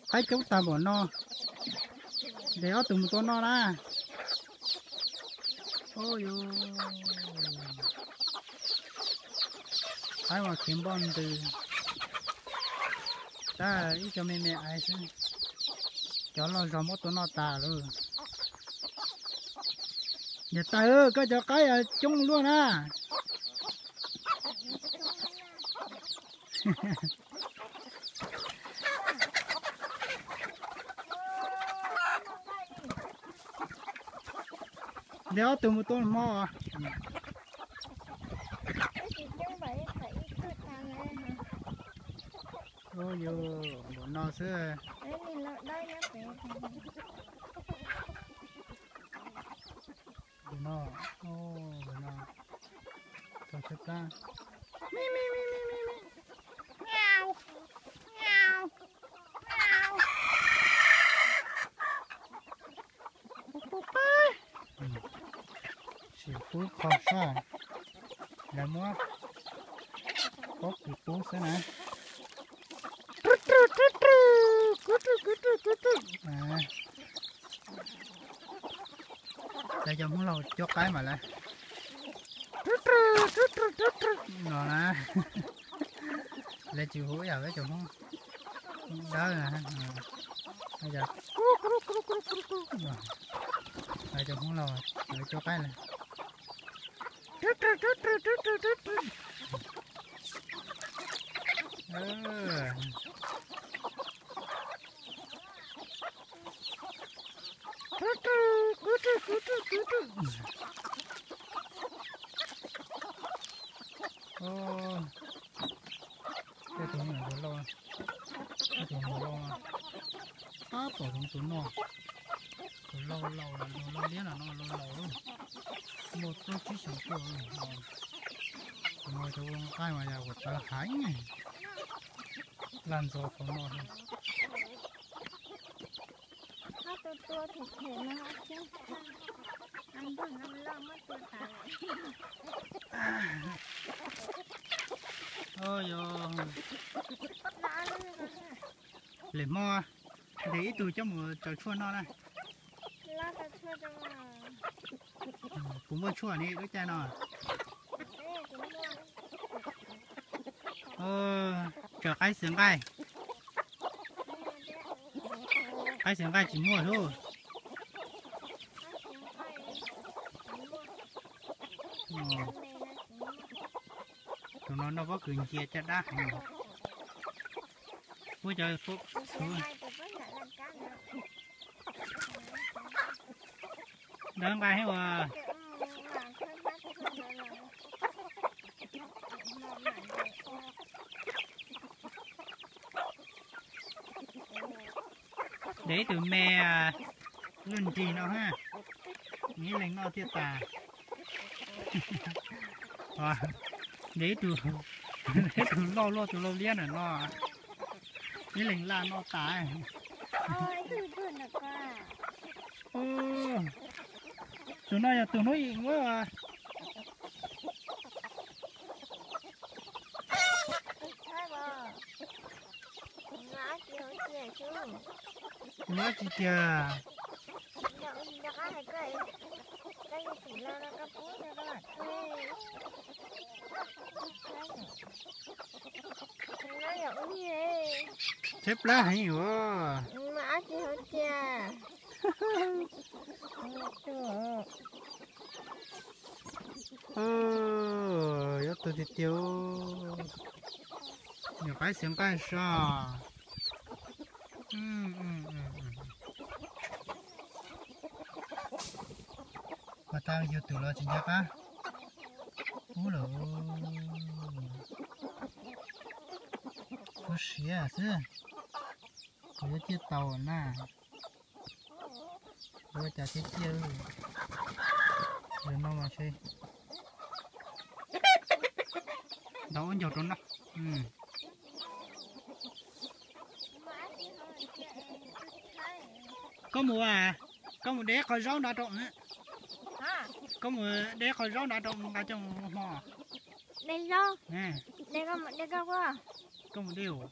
Qaib coob tag npaum no, ntes ob tug mus tua noj na. Ub yus, qaib mas khiav npoj ntws, tab ib co me me aiv xwb, cov loj zog muab tua noj tas lawm. Niam tais, koj cov qaib coob luaj na. Ntes ob tug mus tua hmo. Ub yus, npaum no xwb. Npaum no, npaum no, txog tshaib plab. Sim pub qho soj, lawv muab pob kws pub xwb na. Lawv cov Hmoob laus cuab qaib mas lawv no na, lawv tsis hu ib yam peb cov Hmoob dawb na, lawv cov Hmoob laus lawv cuab qaib lawm. Tej tus ntsuag lauj, tej tus ntsuag lauj, tab tom zoov tus no, tus lauj laus, tus lauj liab no no lauj laus lawm, muaj plaub tsib xyoos tuaj. Tus no cov ua nqaij mas yog ua tawv heev, laj ntxog tau no. Lwm hmo ntes ib tug coj mus tsaws tshuaj noj na. Kuv muaj tshuaj ne, wb caij no. Tsaws qaib xiav nqaij. Qaib xiav nqaij tsis muaj lauj. Tus no noj pob kws ncia caj dab heev. Puab cov xwb. Dawb nqaij heev as. Ntes ib tug me luaj nrig no ha, ib leeg noj thiaj tas. Ntes ib tug, ib tug loj luaj tus lauj liab ntawm no, ib leeg laj noj tas. Tus no yog tus hnub ib muab. Tus no dab tsi tiag? Tshaib plab heev os. Yuav tu tiag tiag. Nyuam qaib xiav nqaij soj. Ua tau yug tus los tsis nco qab. Ub lawm. Kuv siav xwb. Kuv yuav ciaj tau na. Ua cas thiaj ciaj li no mas seb. Ntaus ua ncaug rau no. Koj mus, koj mus de qhov zaub nrad rau, koj mus de qhov zaub nrad rau nqa coj mus hmo. De zaub? De koj, de koj kuj. Koj mus dej os?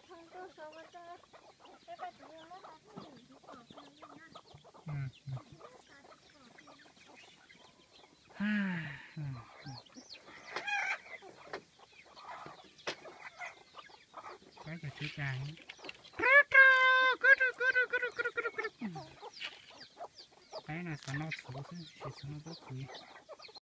Peb cov tswv tas, peb no xav noj txhuv xwb, tsis xav noj pob kws.